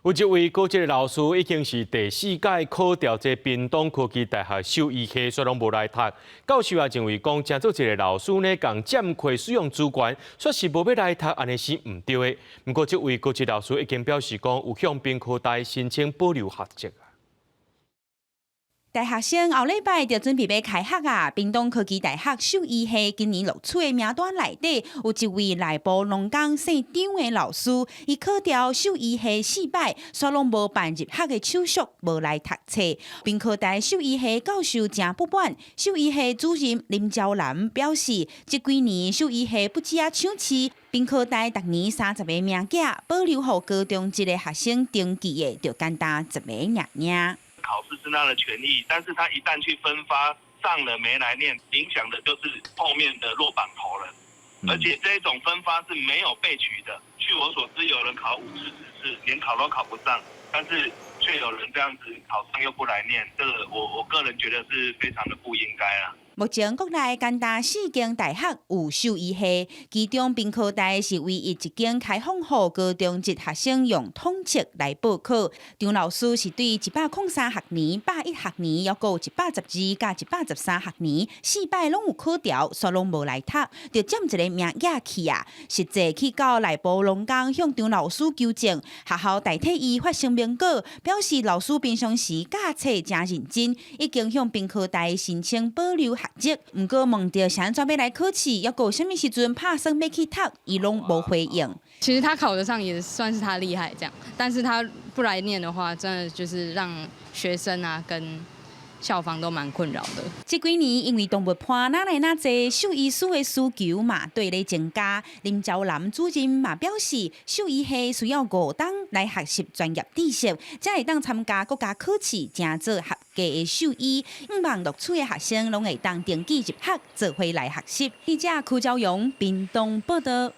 有一位高職的老師已經是第四屆考著這屏東科技大學獸醫系，煞攏無來讀。教授也認為講，成做一个老師呢，共佔缺使用資源，煞是無欲來讀，按呢是毋對的。毋過這位高職老師已經表示講，有向屏科大申請保留學籍。大學生後禮拜就準備欲開學啊！屏東科技大學獸醫系今年錄取的名單內底，有一位內埔農工姓張的老師，伊考著獸醫系四擺，煞攏無辦入學的手續，無來讀冊。屏科大獸醫系教授誠不滿，獸醫系主任林昭南表示，這幾年獸醫系不止啊搶試，屏科大逐年30个名額，保留予高中職的學生登記的，就簡單十个爾爾。考試是他的權益，但是他一旦去分發上了沒來念，影響的就是後面的落榜頭了。而且這種分發是沒有備取的。據我所知，有人考5次、10次，連考都考不上，但是卻有人這樣子考上又不來念，這個我個人覺得是非常的不應該啦。目前國內干焦四間大學有獸醫系，其中屏科大是唯一一間開放予高中職學生用統測來報考。張老師是對103學年、101學年，猶閣112佮113學年四擺攏有考著，煞攏無來讀，就佔一个名額去啊！實際去到內埔農工向張老師求證，學校代替伊發聲明稿，表示老師平常時教冊誠認真，已經向屏科大申請保留學籍，毋過問著是按怎欲來考試，猶閣啥物時陣拍算欲去讀，伊攏無回應。其實他考得上也算是他厲害，這樣，但是他不來念的話，真的就是讓學生啊跟校方都蠻困擾的。這幾年因為動物伴哪來哪濟，獸醫師的需求嘛綴咧增加。林昭南主任嘛表示，獸醫系需要5冬來學習專業知識，才會當參加國家考試，成做合格的獸醫。向望錄取的學生攏會當登記入學，做伙來學習。記者柯昭陽屏東報道。